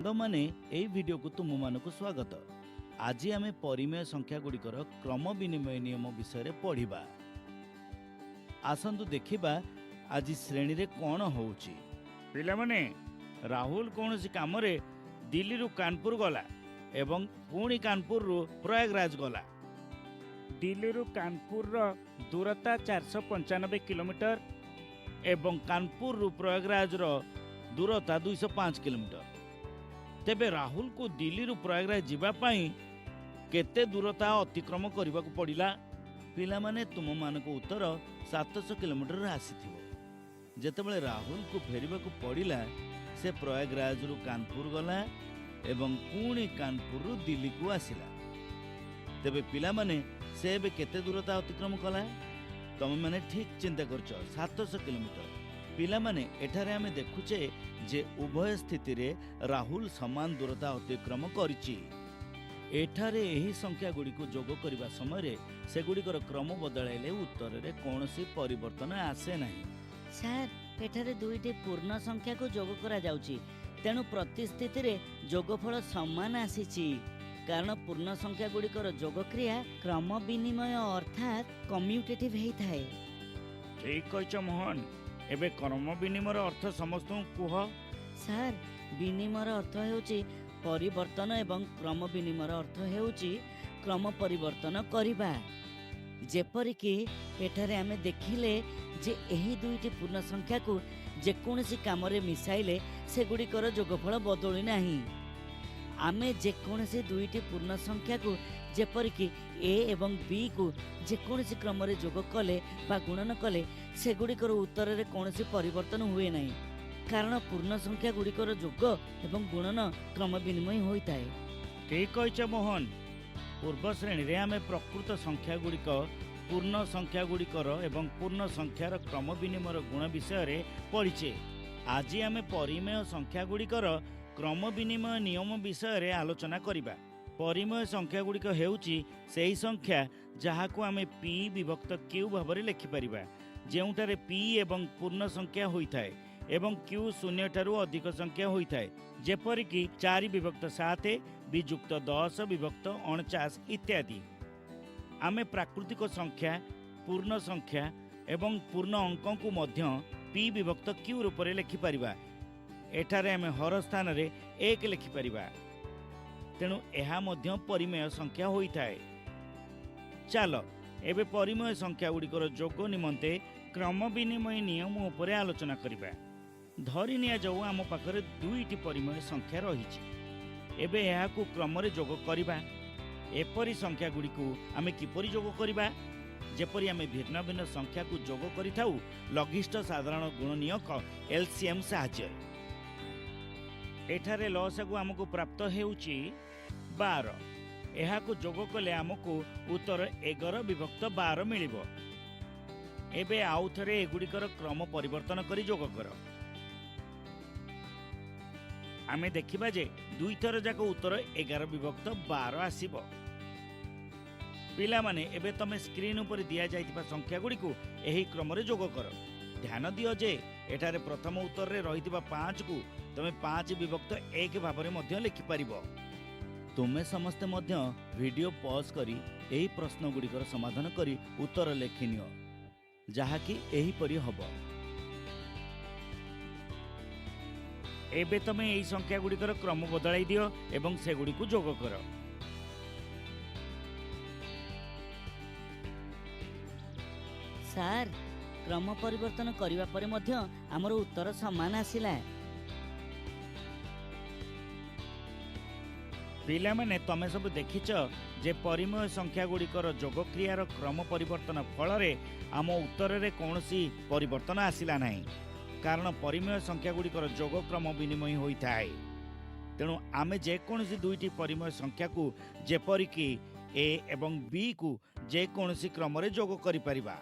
ସାଙ୍ଗମାନେ, ଏହି ଭିଡ଼ିଓକୁ ତୁମମାନଙ୍କୁ ସ୍ୱାଗତ। ଆଜି ଆମେ ପରିମେୟ ସଂଖ୍ୟାଗୁଡ଼ିକର କ୍ରମ ବିନିମୟ ନିୟମ ବିଷୟରେ ପଢ଼ିବା। ଆସନ୍ତୁ ଦେଖିବା ଆଜି ଶ୍ରେଣୀରେ କ'ଣ ହେଉଛି। ପିଲାମାନେ, ରାହୁଲ କୌଣସି କାମରେ ଦିଲ୍ଲୀରୁ କାନପୁର ଗଲା ଏବଂ ପୁଣି କାନପୁରରୁ ପ୍ରୟାଗରାଜ ଗଲା। ଦିଲ୍ଲୀରୁ କାନପୁରର ଦୂରତା 495 କିଲୋମିଟର ଏବଂ କାନପୁରରୁ ପ୍ରୟାଗରାଜର ଦୂରତା 205 କିଲୋମିଟର। ତେବେ ରାହୁଲକୁ ଦିଲ୍ଲୀରୁ ପ୍ରୟାଗରାଜ ଯିବା ପାଇଁ କେତେ ଦୂରତା ଅତିକ୍ରମ କରିବାକୁ ପଡ଼ିଲା? ପିଲାମାନେ, ତୁମମାନଙ୍କ ଉତ୍ତର 700 କିଲୋମିଟର ଆସିଥିବ। ଯେତେବେଳେ ରାହୁଲକୁ ଫେରିବାକୁ ପଡ଼ିଲା, ସେ ପ୍ରୟାଗରାଜରୁ କାନପୁର ଗଲା ଏବଂ ପୁଣି କାନପୁରରୁ ଦିଲ୍ଲୀକୁ ଆସିଲା। ତେବେ ପିଲାମାନେ, ସେ ଏବେ କେତେ ଦୂରତା ଅତିକ୍ରମ କଲା? ତମେମାନେ ଠିକ୍ ଚିନ୍ତା କରୁଛ, 700 କିଲୋମିଟର। ପିଲାମାନେ, ଏଠାରେ ଆମେ ଦେଖୁଛେ ଯେ ଉଭୟ ସ୍ଥିତିରେ ରାହୁଲ ସମାନ ଦୂରତା ଅତିକ୍ରମ କରିଛି। ଏଠାରେ ଏହି ସଂଖ୍ୟାଗୁଡ଼ିକୁ ଯୋଗ କରିବା ସମୟରେ ସେଗୁଡ଼ିକର କ୍ରମ ବଦଳାଇଲେ ଉତ୍ତରରେ କୌଣସି ପରିବର୍ତ୍ତନ ଆସେ ନାହିଁ। ସାର୍, ଏଠାରେ ଦୁଇଟି ପୂର୍ଣ୍ଣ ସଂଖ୍ୟାକୁ ଯୋଗ କରାଯାଉଛି, ତେଣୁ ପ୍ରତି ସ୍ଥିତିରେ ଯୋଗଫଳ ସମାନ ଆସିଛି, କାରଣ ପୂର୍ଣ୍ଣ ସଂଖ୍ୟା ଗୁଡ଼ିକର ଯୋଗକ୍ରିୟା କ୍ରମ ବିନିମୟ ଅର୍ଥାତ୍ କମ୍ୟୁଟେଟିଭ୍ ହେଇଥାଏ। ଠିକ୍ କହିଛ ମୋହନ। ଏବେ କ୍ରମ ବିନିମୟର ଅର୍ଥ ସମସ୍ତଙ୍କୁ କୁହ। ସାର୍, ବିନିମୟର ଅର୍ଥ ହେଉଛି ପରିବର୍ତ୍ତନ ଏବଂ କ୍ରମ ବିନିମୟର ଅର୍ଥ ହେଉଛି କ୍ରମ ପରିବର୍ତ୍ତନ କରିବା। ଯେପରିକି ଏଠାରେ ଆମେ ଦେଖିଲେ ଯେ ଏହି ଦୁଇଟି ପୂର୍ଣ୍ଣ ସଂଖ୍ୟାକୁ ଯେକୌଣସି କାମରେ ମିଶାଇଲେ ସେଗୁଡ଼ିକର ଯୋଗଫଳ ବଦଳି ନାହିଁ। ଆମେ ଯେକୌଣସି ଦୁଇଟି ପୂର୍ଣ୍ଣ ସଂଖ୍ୟାକୁ, ଯେପରିକି ଏ ଏବଂ ବିକୁ, ଯେକୌଣସି କ୍ରମରେ ଯୋଗ କଲେ ବା ଗୁଣନ କଲେ ସେଗୁଡ଼ିକର ଉତ୍ତରରେ କୌଣସି ପରିବର୍ତ୍ତନ ହୁଏ ନାହିଁ, କାରଣ ପୂର୍ଣ୍ଣ ସଂଖ୍ୟା ଗୁଡ଼ିକର ଯୋଗ ଏବଂ ଗୁଣନ କ୍ରମ ବିନିମୟ ହୋଇଥାଏ। ଠିକ୍ କହିଛ ମୋହନ। ପୂର୍ବ ଶ୍ରେଣୀରେ ଆମେ ପ୍ରକୃତ ସଂଖ୍ୟାଗୁଡ଼ିକ, ପୂର୍ଣ୍ଣ ସଂଖ୍ୟାଗୁଡ଼ିକର ଏବଂ ପୂର୍ଣ୍ଣ ସଂଖ୍ୟାର କ୍ରମ ବିନିମୟର ଗୁଣ ବିଷୟରେ ପଢ଼ିଛେ। ଆଜି ଆମେ ପରିମେୟ ସଂଖ୍ୟାଗୁଡ଼ିକର କ୍ରମ ବିନିମୟ ନିୟମ ବିଷୟରେ ଆଲୋଚନା କରିବା। ପରିମେୟ ସଂଖ୍ୟାଗୁଡ଼ିକ ହେଉଛି ସେହି ସଂଖ୍ୟା ଯାହାକୁ ଆମେ ପି ବିଭକ୍ତ କ୍ୟୁ ଭାବରେ ଲେଖିପାରିବା, ଯେଉଁଠାରେ ପି ଏବଂ ପୂର୍ଣ୍ଣ ସଂଖ୍ୟା ହୋଇଥାଏ ଏବଂ କ୍ୟୁ ଶୂନ୍ୟଠାରୁ ଅଧିକ ସଂଖ୍ୟା ହୋଇଥାଏ, ଯେପରିକି 4 ବିଭକ୍ତ 7, ବିଯୁକ୍ତ 10 ବିଭକ୍ତ 49 ଇତ୍ୟାଦି। ଆମେ ପ୍ରାକୃତିକ ସଂଖ୍ୟା, ପୂର୍ଣ୍ଣ ସଂଖ୍ୟା ଏବଂ ପୂର୍ଣ୍ଣ ଅଙ୍କକୁ ମଧ୍ୟ ପି ବିଭକ୍ତ କ୍ୟୁ ରୂପରେ ଲେଖିପାରିବା। ଏଠାରେ ଆମେ ହର ସ୍ଥାନରେ 1 ଲେଖିପାରିବା, ତେଣୁ ଏହା ମଧ୍ୟ ପରିମେୟ ସଂଖ୍ୟା ହୋଇଥାଏ। ଚାଲ ଏବେ ପରିମେୟ ସଂଖ୍ୟା ଗୁଡ଼ିକର ଯୋଗ ନିମନ୍ତେ କ୍ରମ ବିନିମୟ ନିୟମ ଉପରେ ଆଲୋଚନା କରିବା। ଧରି ନିଆଯାଉ ଆମ ପାଖରେ ଦୁଇଟି ପରିମେୟ ସଂଖ୍ୟା ରହିଛି। ଏବେ ଏହାକୁ କ୍ରମରେ ଯୋଗ କରିବା। ଏପରି ସଂଖ୍ୟା ଗୁଡ଼ିକୁ ଆମେ କିପରି ଯୋଗ କରିବା? ଯେପରି ଆମେ ଭିନ୍ନ ଭିନ୍ନ ସଂଖ୍ୟାକୁ ଯୋଗ କରିଥାଉ ଲଘିଷ୍ଠ ସାଧାରଣ ଗୁଣନୀୟକ ଏଲସିଏମ୍ ସାହାଯ୍ୟରେ। ଏଠାରେ ଲସାଗୁ ଆମକୁ ପ୍ରାପ୍ତ ହେଉଛି 12। ଏହାକୁ ଯୋଗ କଲେ ଆମକୁ ଉତ୍ତର 11 ବିଭକ୍ତ 12 ମିଳିବ। ଏବେ ଆଉ ଥରେ ଏଗୁଡ଼ିକର କ୍ରମ ପରିବର୍ତ୍ତନ କରି ଯୋଗ କର। ଆମେ ଦେଖିବା ଯେ ଦୁଇଥର ଯାକ ଉତ୍ତର 11 ବିଭକ୍ତ 12 ଆସିବ। ପିଲାମାନେ, ଏବେ ତମେ ସ୍କ୍ରିନ୍ ଉପରେ ଦିଆଯାଇଥିବା ସଂଖ୍ୟାଗୁଡ଼ିକୁ ଏହି କ୍ରମରେ ଯୋଗ କର। ଧ୍ୟାନ ଦିଅ ଯେ ଏଠାରେ ପ୍ରଥମ ଉତ୍ତରରେ ରହିଥିବା 5କୁ ତମେ 5 ବିଭକ୍ତ 1 ଭାବରେ ମଧ୍ୟ ଲେଖିପାରିବ। ତୁମେ ସମସ୍ତେ ମଧ୍ୟ ଭିଡ଼ିଓ ପଜ୍ କରି ଏହି ପ୍ରଶ୍ନଗୁଡ଼ିକର ସମାଧାନ କରି ଉତ୍ତର ଲେଖିନିଅ, ଯାହାକି ଏହିପରି ହେବ। ଏବେ ତମେ ଏହି ସଂଖ୍ୟାଗୁଡ଼ିକର କ୍ରମ ବଦଳାଇ ଦିଅ ଏବଂ ସେଗୁଡ଼ିକୁ ଯୋଗ କର। ସାର୍, କ୍ରମ ପରିବର୍ତ୍ତନ କରିବା ପରେ ମଧ୍ୟ ଆମର ଉତ୍ତର ସମାନ ଆସିଲା। ପିଲାମାନେ, ତମେ ସବୁ ଦେଖିଛ ଯେ ପରିମେୟ ସଂଖ୍ୟାଗୁଡ଼ିକର ଯୋଗକ୍ରିୟାର କ୍ରମ ପରିବର୍ତ୍ତନ ଫଳରେ ଆମ ଉତ୍ତରରେ କୌଣସି ପରିବର୍ତ୍ତନ ଆସିଲା ନାହିଁ, କାରଣ ପରିମେୟ ସଂଖ୍ୟାଗୁଡ଼ିକର ଯୋଗ କ୍ରମ ବିନିମୟ ହୋଇଥାଏ। ତେଣୁ ଆମେ ଯେକୌଣସି ଦୁଇଟି ପରିମେୟ ସଂଖ୍ୟାକୁ, ଯେପରିକି ଏ ଏବଂ ବିକୁ, ଯେକୌଣସି କ୍ରମରେ ଯୋଗ କରିପାରିବା।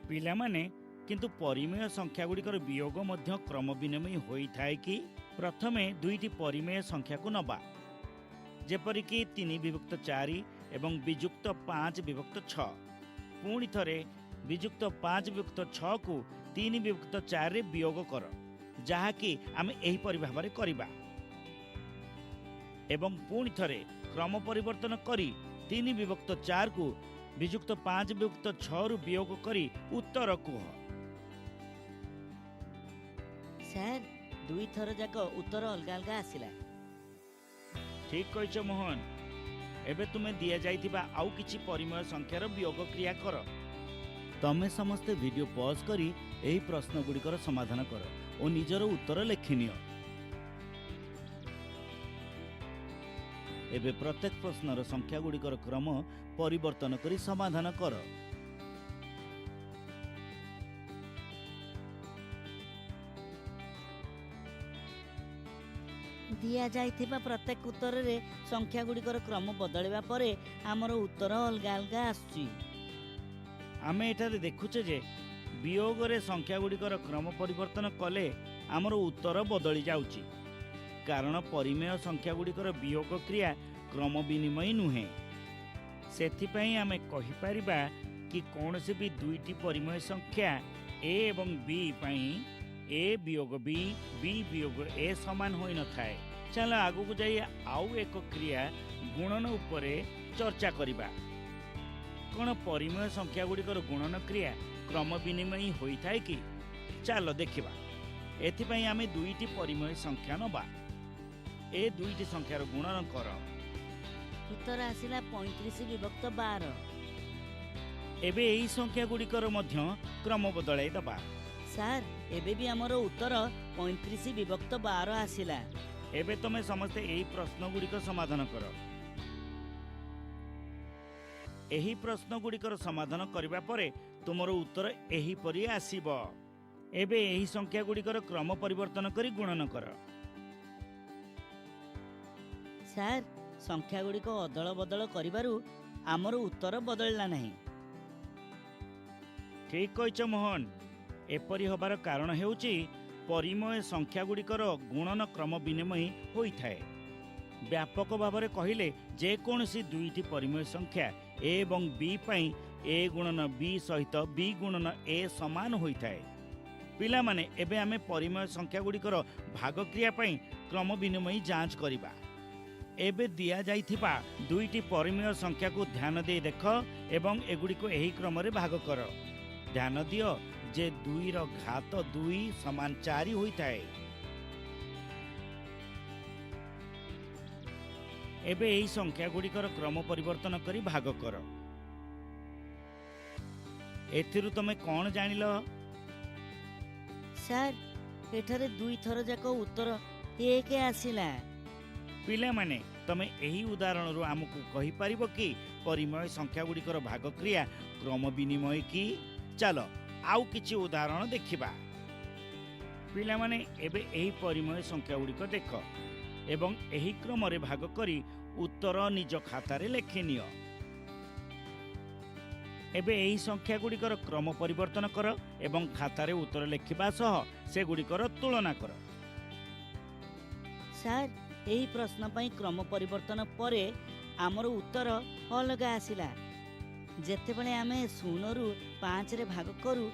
ପିଲାମାନେ, କିନ୍ତୁ ପରିମେୟ ସଂଖ୍ୟାଗୁଡ଼ିକର ବିୟୋଗ ମଧ୍ୟ କ୍ରମ ବିନିମୟ ହୋଇଥାଏ କି? ପ୍ରଥମେ ଦୁଇଟି ପରିମେୟ ସଂଖ୍ୟାକୁ ନେବା, ଯେପରିକି 3 ବିଭକ୍ତ 4 ଏବଂ ବିଯୁକ୍ତ 5 ବିଭକ୍ତ 6। ପୁଣି ଥରେ ବିଯୁକ୍ତ 5 ବିଭକ୍ତ 6କୁ 3 ବିଭକ୍ତ 4ରେ ବିୟୋଗ କର, ଯାହାକି ଆମେ ଏହିପରି ଭାବରେ କରିବା। ଏବଂ ପୁଣି ଥରେ କ୍ରମ ପରିବର୍ତ୍ତନ କରି 3 ବିଭକ୍ତ 4କୁ ବିଯୁକ୍ତ 5 ବିଭକ୍ତ 6ରୁ ବିୟୋଗ କରି ଉତ୍ତର କୁହ। ସାର୍, ଦୁଇଥର ଯାକ ଉତ୍ତର ଅଲଗା ଅଲଗା ଆସିଲା। ଠିକ୍ କହିଛ ମୋହନ। ଏବେ ତୁମେ ଦିଆଯାଇଥିବା ଆଉ କିଛି ପରିମେୟ ସଂଖ୍ୟାର ବିୟୋଗ କ୍ରିୟା କର। ତମେ ସମସ୍ତେ ଭିଡିଓ ପଜ୍ କରି ଏହି ପ୍ରଶ୍ନଗୁଡ଼ିକର ସମାଧାନ କର ଓ ନିଜର ଉତ୍ତର ଲେଖିନିଅ। ଏବେ ପ୍ରତ୍ୟେକ ପ୍ରଶ୍ନର ସଂଖ୍ୟାଗୁଡ଼ିକର କ୍ରମ ପରିବର୍ତ୍ତନ କରି ସମାଧାନ କର। ଦିଆଯାଇଥିବା ପ୍ରତ୍ୟେକ ଉତ୍ତରରେ ସଂଖ୍ୟାଗୁଡ଼ିକର କ୍ରମ ବଦଳିବା ପରେ ଆମର ଉତ୍ତର ଅଲଗା ଅଲଗା ଆସୁଛି। ଆମେ ଏଠାରେ ଦେଖୁଛେ ଯେ ବିୟୋଗରେ ସଂଖ୍ୟାଗୁଡ଼ିକର କ୍ରମ ପରିବର୍ତ୍ତନ କଲେ ଆମର ଉତ୍ତର ବଦଳି ଯାଉଛି, କାରଣ ପରିମେୟ ସଂଖ୍ୟାଗୁଡ଼ିକର ବିୟୋଗ କ୍ରିୟା କ୍ରମ ବିନିମୟ ନୁହେଁ। ସେଥିପାଇଁ ଆମେ କହିପାରିବା କି କୌଣସି ବି ଦୁଇଟି ପରିମେୟ ସଂଖ୍ୟା ଏ ଏବଂ ବି ପାଇଁ ଏ ବିୟୋଗ ବି, ବି ବିୟୋଗ ଏ ସମାନ ହୋଇନଥାଏ। ଚାଲ ଆଗକୁ ଯାଇ ଆଉ ଏକ କ୍ରିୟା ଗୁଣନ ଉପରେ ଚର୍ଚ୍ଚା କରିବା। କ'ଣ ପରିମେୟ ସଂଖ୍ୟାଗୁଡ଼ିକର ଗୁଣନ କ୍ରିୟା କ୍ରମ ବିନିମୟ ହୋଇଥାଏ କି? ଚାଲ ଦେଖିବା। ଏଥିପାଇଁ ଆମେ ଦୁଇଟି ପରିମେୟ ସଂଖ୍ୟା ନେବା। ଏ ଦୁଇଟି ସଂଖ୍ୟାର ଗୁଣନ କର। ଉତ୍ତର ଆସିଲା 35 ବିଭକ୍ତ 12। ଏବେ ଏହି ସଂଖ୍ୟାଗୁଡ଼ିକର ମଧ୍ୟ କ୍ରମ ବଦଳାଇ ଦେବା। ସାର୍, ଏବେ ବି ଆମର ଉତ୍ତର 35 ବିଭକ୍ତ 12 ଆସିଲା। ଏବେ ତମେ ସମସ୍ତେ ଏହି ପ୍ରଶ୍ନଗୁଡ଼ିକ ସମାଧାନ କର। ଏହି ପ୍ରଶ୍ନଗୁଡ଼ିକର ସମାଧାନ କରିବା ପରେ ତୁମର ଉତ୍ତର ଏହିପରି ଆସିବ। ଏବେ ଏହି ସଂଖ୍ୟାଗୁଡ଼ିକର କ୍ରମ ପରିବର୍ତ୍ତନ କରି ଗୁଣନ କର। ସାର୍, ସଂଖ୍ୟାଗୁଡ଼ିକ ଅଦଳ ବଦଳ କରିବାରୁ ଆମର ଉତ୍ତର ବଦଳିଲା ନାହିଁ। ଠିକ୍ କହିଛ ମୋହନ। ଏପରି ହେବାର କାରଣ ହେଉଛି ପରିମେୟ ସଂଖ୍ୟାଗୁଡ଼ିକର ଗୁଣନ କ୍ରମ ବିନିମୟ ହୋଇଥାଏ। ବ୍ୟାପକ ଭାବରେ କହିଲେ ଯେକୌଣସି ଦୁଇଟି ପରିମେୟ ସଂଖ୍ୟା ଏ ଏବଂ ବି ପାଇଁ ଏ ଗୁଣନ ବି ସହିତ ବି ଗୁଣନ ଏ ସମାନ ହୋଇଥାଏ। ପିଲାମାନେ, ଏବେ ଆମେ ପରିମେୟ ସଂଖ୍ୟାଗୁଡ଼ିକର ଭାଗକ୍ରିୟା ପାଇଁ କ୍ରମ ବିନିମୟ ଯାଞ୍ଚ କରିବା। ଏବେ ଦିଆଯାଇଥିବା ଦୁଇଟି ପରିମେୟ ସଂଖ୍ୟାକୁ ଧ୍ୟାନ ଦେଇ ଦେଖ ଏବଂ ଏଗୁଡ଼ିକୁ ଏହି କ୍ରମରେ ଭାଗ କର। ଧ୍ୟାନ ଦିଅ ଯେ 2ର ଘାତ 2 ସମାନ 4 ହୋଇଥାଏ। ଏବେ ଏହି ସଂଖ୍ୟାଗୁଡ଼ିକର କ୍ରମ ପରିବର୍ତ୍ତନ କରି ଭାଗ କର। ଏଥିରୁ ତମେ କ'ଣ ଜାଣିଲ? ସାର୍, ଏଠାରେ ଦୁଇଥର ଯାକ ଉତ୍ତର 1 ଆସିଲା। ପିଲାମାନେ, ତମେ ଏହି ଉଦାହରଣରୁ ଆମକୁ କହିପାରିବ କି ପରିମେୟ ସଂଖ୍ୟାଗୁଡ଼ିକର ଭାଗକ୍ରିୟା କ୍ରମ ବିନିମୟ କି? ଚାଲ ଆଉ କିଛି ଉଦାହରଣ ଦେଖିବା। ପିଲାମାନେ, ଏବେ ଏହି ପରିମେୟ ସଂଖ୍ୟାଗୁଡ଼ିକ ଦେଖ ଏବଂ ଏହି କ୍ରମରେ ଭାଗ କରି ଉତ୍ତର ନିଜ ଖାତାରେ ଲେଖିନିଅ। ଏବେ ଏହି ସଂଖ୍ୟାଗୁଡ଼ିକର କ୍ରମ ପରିବର୍ତ୍ତନ କର ଏବଂ ଖାତାରେ ଉତ୍ତର ଲେଖିବା ସହ ସେଗୁଡ଼ିକର ତୁଳନା କର। ସାର୍, ଏହି ପ୍ରଶ୍ନ ପାଇଁ କ୍ରମ ପରିବର୍ତ୍ତନ ପରେ ଆମର ଉତ୍ତର ଅଲଗା ଆସିଲା। ଯେତେବେଳେ ଆମେ 0ରୁ 5ରେ ଭାଗ କରୁ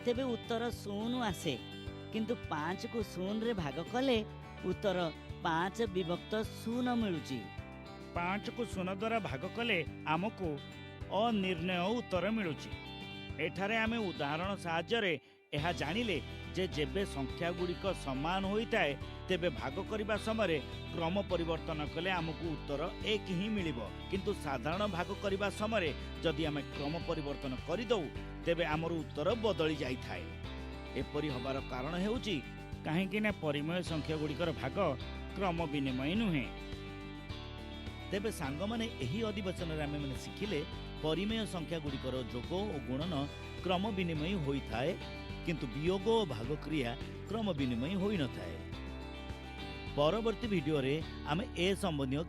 ତେବେ ଉତ୍ତର 0 ଆସେ, କିନ୍ତୁ 5କୁ 0ରେ ଭାଗ କଲେ ଉତ୍ତର 5 ବିଭକ୍ତ 0 ମିଳୁଛି। 5କୁ 0 ଦ୍ୱାରା ଭାଗ କଲେ ଆମକୁ ଅନିର୍ଣ୍ଣୟ ଉତ୍ତର ମିଳୁଛି। ଏଠାରେ ଆମେ ଉଦାହରଣ ସାହାଯ୍ୟରେ ଏହା ଜାଣିଲେ ଯେ ଯେବେ ସଂଖ୍ୟାଗୁଡ଼ିକ ସମାନ ହୋଇଥାଏ ତେବେ ଭାଗ କରିବା ସମୟରେ କ୍ରମ ପରିବର୍ତ୍ତନ କଲେ ଆମକୁ ଉତ୍ତର 1 ହିଁ ମିଳିବ, କିନ୍ତୁ ସାଧାରଣ ଭାଗ କରିବା ସମୟରେ ଯଦି ଆମେ କ୍ରମ ପରିବର୍ତ୍ତନ କରିଦେଉ ତେବେ ଆମର ଉତ୍ତର ବଦଳି ଯାଇଥାଏ। ଏପରି ହେବାର କାରଣ ହେଉଛି କାହିଁକି ନା ପରିମେୟ ସଂଖ୍ୟାଗୁଡ଼ିକର ଭାଗ କ୍ରମ ବିନିମୟ ନୁହେଁ। ତେବେ ସାଙ୍ଗମାନେ, ଏହି ଅଧିବେଶନରେ ଆମେମାନେ ଶିଖିଲେ ପରିମେୟ ସଂଖ୍ୟାଗୁଡ଼ିକର ଯୋଗ ଓ ଗୁଣନ କ୍ରମ ବିନିମୟ ହୋଇଥାଏ, କିନ୍ତୁ ବିୟୋଗ ଓ ଭାଗକ୍ରିୟା କ୍ରମ ବିନିମୟ ହୋଇନଥାଏ। ପରବର୍ତ୍ତୀ ଭିଡ଼ିଓରେ ଆମେ ଏ ସମ୍ବନ୍ଧୀୟ